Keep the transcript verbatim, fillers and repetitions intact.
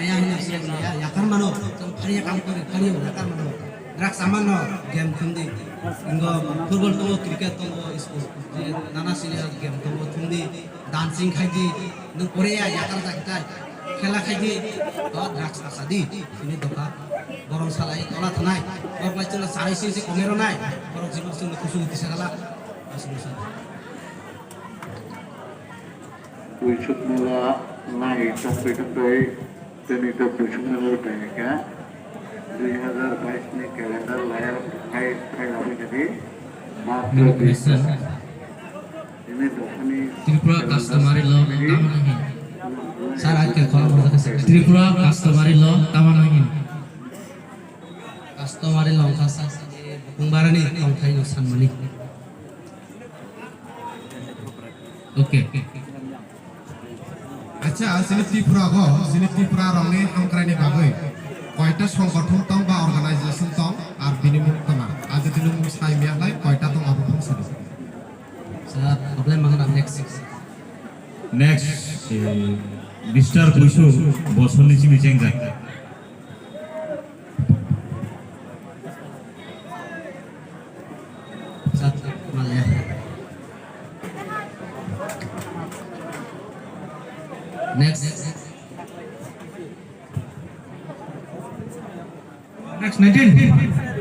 Ya, hino siya, ya, yakar mano, tong phariya kam kori, phariya yakar mano. Drugs amano game thumdi. Ingo football tongo, cricket tongo, sports, je nana senior game tongo, thumdi, dancing khaidi, nung korea yakar jakitai, khela khaidi, to drugs asadi, sini doka, borong salai, tola thanai, borok lai chwla sarai sing se komero nai, borok jibon sung kusu uti sagala, asli sa. Kuisuk mula nai tongtwi tongtwi tini to kuisuk mula tongkha. Dui hazar bais ni calendar layar hai hai labi jadi matro Nini dui kuisuk. Ini dokhani Tripura customary law tamo nahi? Sir, I can call for the Tripura customary law tamo nahi? Customary law kha sir, bukung barani tongthai no sanmani. Okay. Acha, sini Tripura go, sini Tripura rongni hamkraini bagwi koita songgothon tong ba organization tong, ar bini mung toma? Aja bini mung sai miya lai koita tong abo phung sini. Sir, problem mangana next. Next, eh, Mister Kuisu, bosoni simi chengjak. Sat, mal ya. Next. Next, nineteen.